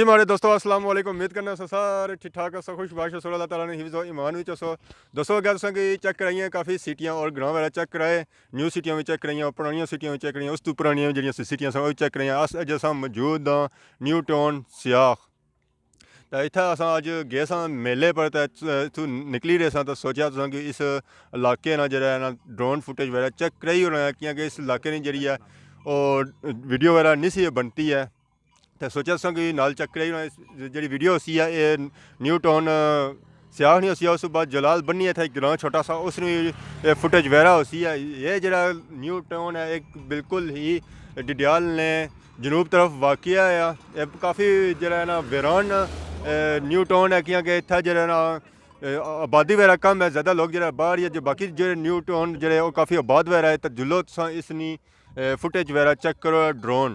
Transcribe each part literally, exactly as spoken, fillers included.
ہمارے دوستو، السلام علیکم۔ امید کرنا سو سارے ٹھیک ٹھاک ہسو، خوش باش ہسو، اللہ تعالیٰ نے حفظ و ایمان وچ ہسو۔ دوستو، اگر تساں کی چیک کرائیاں، کافی سٹیاں اور گراں وغیرہ چیک کرائے، نیو سٹیاں وی چیک کرائیاں، پرانیاں سٹیاں وی چیک کرائیاں، اس تو پرانیاں جڑیاں سی سٹیاں سن، او وی چیک کرائیاں۔ اس اج اساں موجود ہاں نیو ٹاؤن سیاخ۔ تے اتھے اساں اج گئے ساں میلے پر، تے اتھوں نکلی رہے ساں، تے سوچیا تساں کہ اس علاقے نا جڑا ہے نا، ڈرون فوٹیج وغیرہ چیک کرائی ہونا ہے، کیونکہ اس علاقے نی جڑی ہے، او ویڈیو وغیرہ نہیں سی بنتی ہے۔ تے سوچیا تساں کہ نال چیک کرائی ہونا، اس جڑی ویڈیو ہوسی ہے، اے نیو ٹاؤن، آ، سیاخ نہیں ہوسی ہے، اس بعد جلال بنی ہے، اتھے ایک گراں چھوٹا سا، اس نی اے فوٹیج وغیرہ ہوسی ہے۔ یہ جڑا نیو ٹاؤن ہے، ایک بالکل ہی ڈڈیال نے جنوب طرف واقع ہے۔ اے کافی جڑا ہے نا ویران، اے، نیو ٹاؤن ہے، کیونکہ اتھا جڑا ہے نا، اے، آبادی وغیرہ کم ہے، زیادہ لوگ جڑا باہر ہی ہے، جو باقی جڑے نیو ٹاؤن جڑے وہ کافی آباد وغیرہ ہے۔ تے جلو تساں اس نی، اے، فوٹیج وغیرہ چیک کرو، ڈرون۔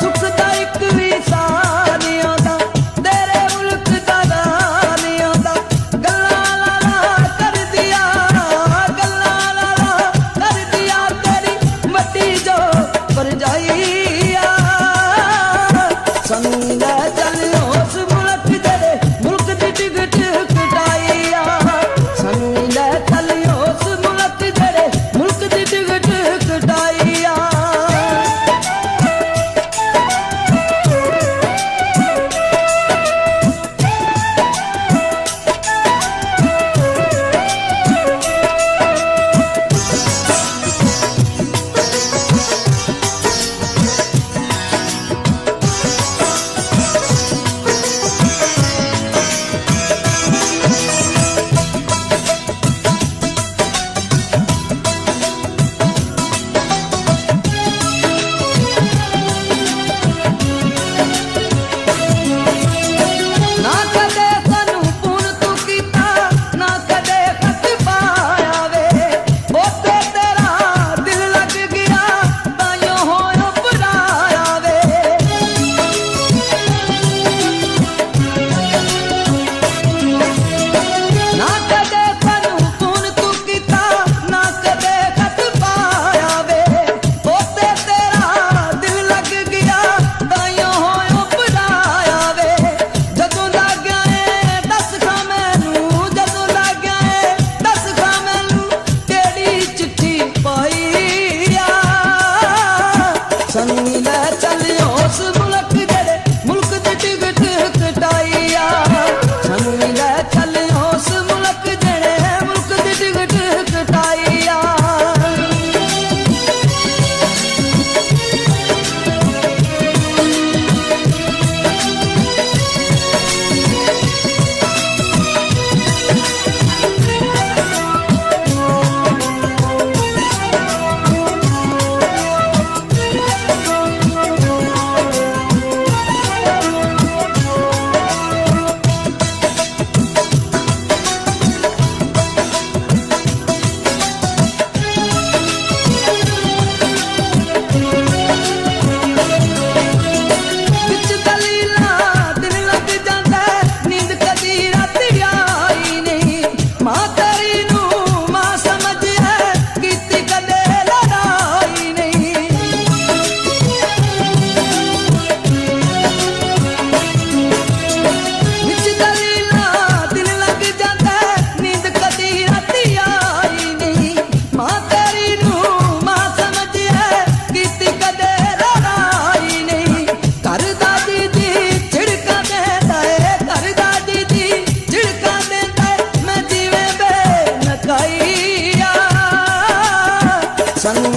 سکھ دا اک وی ساہ نہیں آندا، تیرے ملک دا ناں نہیں آندا۔ گلاں لالا کر دیا، گلاں لالا کر دیا، تیری مٹی جو پرجائی آ۔ سانوں لے چل اس ملک جڑے ملک دی ٹکٹ کٹائی آ۔ سانوں لے چل اس ملک جڑے ملک دی ٹکٹ کٹائی آ۔ نہ کدے سانوں فون تو کیتا، نہ کدے خط پایا وے۔ اوتے تیرا دل لگ گیا، تائیوں ہویوں پرایا وے۔ نہ کدے سانوں فون تو کیتا، نہ کدے خط پایا وے۔ اوتے تیرا دل لگ گیا، تائیوں ہویوں پرایا وے۔ جدوں دا گیا اے دس خاں مینوں، جدوں دا گیا اے دس خاں مینوں، کیڑی چٹھی پائی آ۔ سانوں وی لے چل اس ملک جڑے ملک دی ٹکٹ کٹائی آ۔ سانوں وی لے چل اس ملک جڑے ملک دی ٹکٹ کٹائی آ۔ وچ دلیلاں دن لگ جاندا ہے، نیند کدی رات آئی نہیں۔ ماں تیری نوں ماں سمجھ ہے، کیتی کدے لڑائی نہیں۔ وچ دلیلاں دن لگ جاندا ہے، نیند کدی رات آئی نہیں۔ ماں تیری نوں ماں سمجھ ہے، کیتی کدے لڑائی نہیں۔ گھر دادی دی جھڑکاں دیندا اے، گھر دادی دی جھڑکاں دیندا اے، میں جیویں بے نکائی آ۔ سانوں